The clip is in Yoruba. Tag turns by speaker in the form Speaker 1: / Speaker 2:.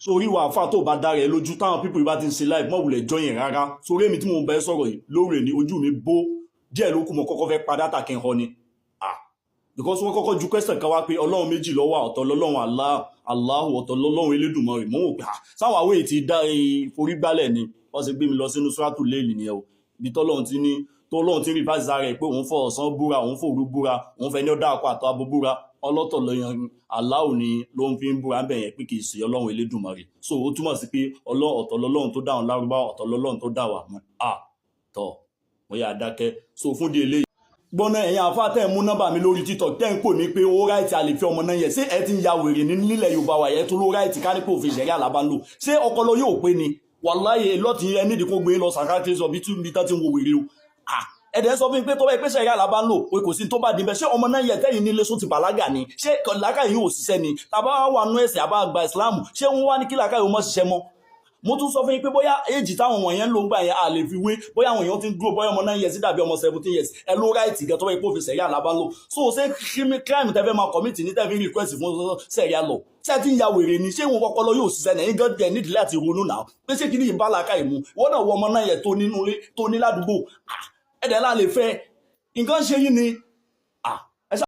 Speaker 1: Sórí ìwà àfa tó bá dára ẹ lójú, táwọn people bá ti ń ṣe live, mọ̀ wulẹ̀ join rárá. Sórí èmi tí mo bẹ sọ̀rọ̀ yìí lórí ní, ojú mi bó díẹ̀ ló kù, mọ́ kọ́kọ́ fẹ́ pa data kí n họ ni. Ah, because wọ́n kọ́kọ́ ju question kan wá pé Ọlọ́run méjì ló wà, ọ̀tọ̀ lọ́lọ́run Allah, Allahu, ọ̀tọ̀ lọ́lọ́run Elédùmarè. Mọ́ wò pé, ah, sáwọn àwẹ̀ ti dá forí gbálẹ̀ ni. Wọ́n sì gbé mi lọ sínú Suratu Layl nìyẹn o, ibi tọ́lọ́run ti ní, tọ́lọ́run ti rí fásitì rẹ̀ pé òun fọ ọ̀sán búra, òun fòru búra, òun fẹ́ ní ọ̀dà àkọ́ àtọ́ abo búra. Ọlọ́tọ̀ lọ́yàn Allahu ni ló ń fi ń búra bẹ̀ yẹn, pé kì í ṣe Ọlọ́run Elédùmarè. So ó túmọ̀ sí pé ọ̀tọ̀ lọ́lọ́run tó dáhùn Lárúbáwá, ọ̀tọ̀ lọ́lọ́run tó dá wa mọ́. Ah, tọ́ mo yà dákẹ́. So fún di eléyìí gbọ́nà, ẹ̀yin àfa tẹ́ ń mú nọ́mbà mi lórí TikTok, tẹ́ ń pò mí pé ó right, a lè fi ọmọ náà yẹ, ṣé ẹ ti ń ya wèrè ní nílẹ̀ Yorùbá wa yẹ tó ló right ká ní pé òfin ṣẹ̀rí àlábá ń lò? Ṣé ọpọlọ yóò pé ni? Wàláyé lọ́tì ẹ nídìí kó gbé lọ sàkátì sọ bí tún bí tán ti ń wo wèrè o. Ẹ̀dẹ̀ sọ fún mi pé tó bá yẹ pé ṣẹ̀rí àlábá ń lò pé kò sí tó bá dìbẹ̀. Ṣé ọmọ náà yẹ tẹ́yìn nílé só ti bàlágà ni? Ṣé làákàyè yóò ṣiṣẹ́ ni? Tàbá wà nú ẹ̀sìn àbá gba ìsìláàmù, ṣé wọ́n wá ní kí làákàyè ó mọ̀ ṣiṣẹ́ mọ́? Mo tún sọ fún yín pé bóyá éèjì táwọn wọ̀nyẹn ń lò ń gbà yẹn, a lè fi wé bóyá àwọn èèyàn ti ń dúró, bóyá ọmọ 9 years dàbí ọmọ 17 years. Ẹ ló right gan tó bá yẹ kó fi sẹ̀rí àlábá lò. So ṣé crime tẹ́fẹ́ máa commit ní tẹ́fẹ́ request fún sẹ̀rí lọ? Ṣé ẹ ti ń ya wèrè ni? Ṣé wọn ọpọlọ yóò ṣiṣẹ́ náà? Yín gan dẹ̀ nídìí láti ronú náà pé ṣé kí ni ìbálaka ìmú wọn náà wọ ọmọ 9 years tó nínú ilé tó ní ládùúgbò ẹ̀dẹ̀ lá lè fẹ́ nǹkan ṣe yín ni.